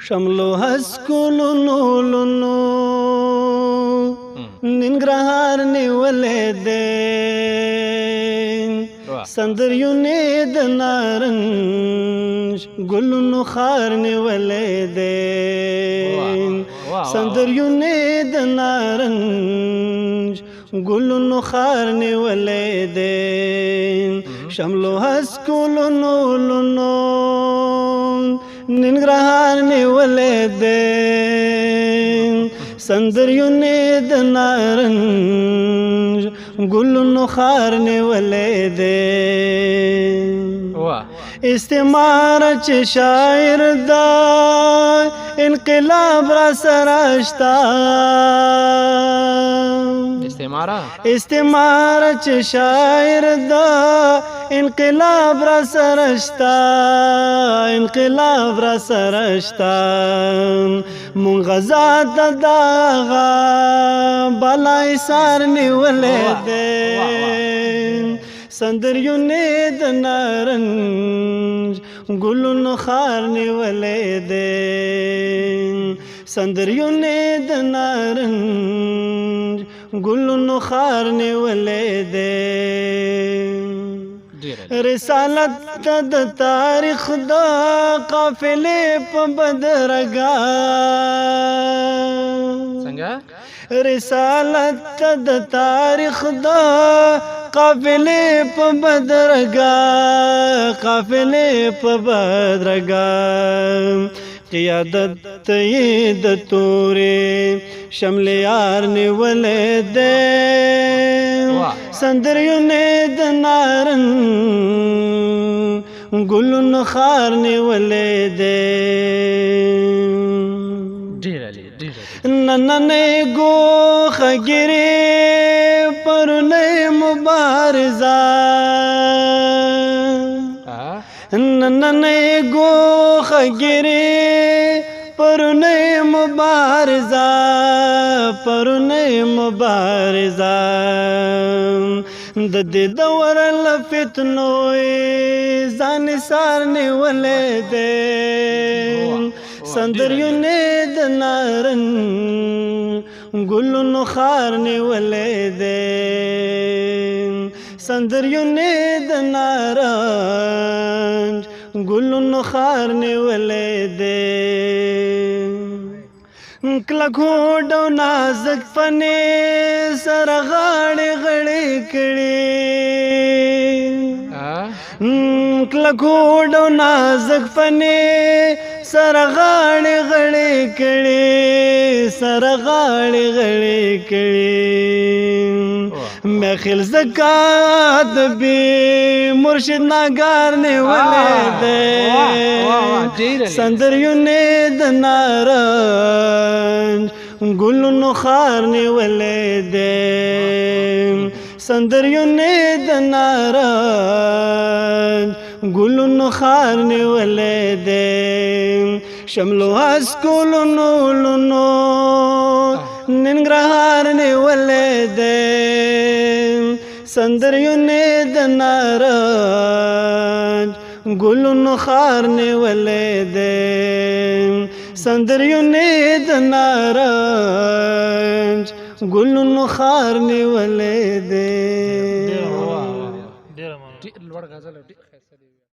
شملو هسکولونو لونو ننګرهار نیولې ده، سندریونې د نارنج ګلونو خار نیولې ده، سندریونې د نارنج ګلونو خار نیولې ده، شملو هسکولونو لونو ننګرهار نیولې ده، سندریونې د نارنج ګلونو خار نیولې ده. استعمار چې شاعر دا انقلاب را سرشتا، استعمار چې شاعر دا انقلاب را سرشتا، انقلاب را سرشتا، مونږ غزا د داغه بلای سار نیولې ده، سندریونې د نارنج ګلونو خار نیولې ده، سندریونې د نارنج ګلونو خار نیولې ده. رسالت د تاریخ د قافلې په بدرګا، څنګه؟ رسالت د تاریخ د قافلې په بدرګا، قافلې په بدرګا، قیادت ته د تورې شملیار نیولې ده، سندریونې د نارنج ګلونو خار نیولې ده. نننې ګوښه پرونۍ مبارزه، نننې ګوښه پرونۍ مبارزه، پرونۍ مبارزه، د دې دور له فتنو ځان سار نیولې ده، سندریونې د نارنج ګلونو خار نیولې ده، سندریونې د نارنج ګلونو خار نیولې ده. کلک هوډ او نازک فنې سره غاړې غړې کړې، کلک هوډ او نازک فنې سره غاړې غړې کړې، سره غاړې غړې کړې، مخل زکات بی مرشد ناګار نیولې ده، سندریونې د نارنج ګلونو خار نیولې ده، سندریونې د نارنج ګلونو خار نیولې ده، شملو هسکولونو لونو ننګرهار نیولې ده، سندریونې د نارنج ګلونو خار نیولې ده، سندریونې د نارنج ګلونو خار نیولې ده.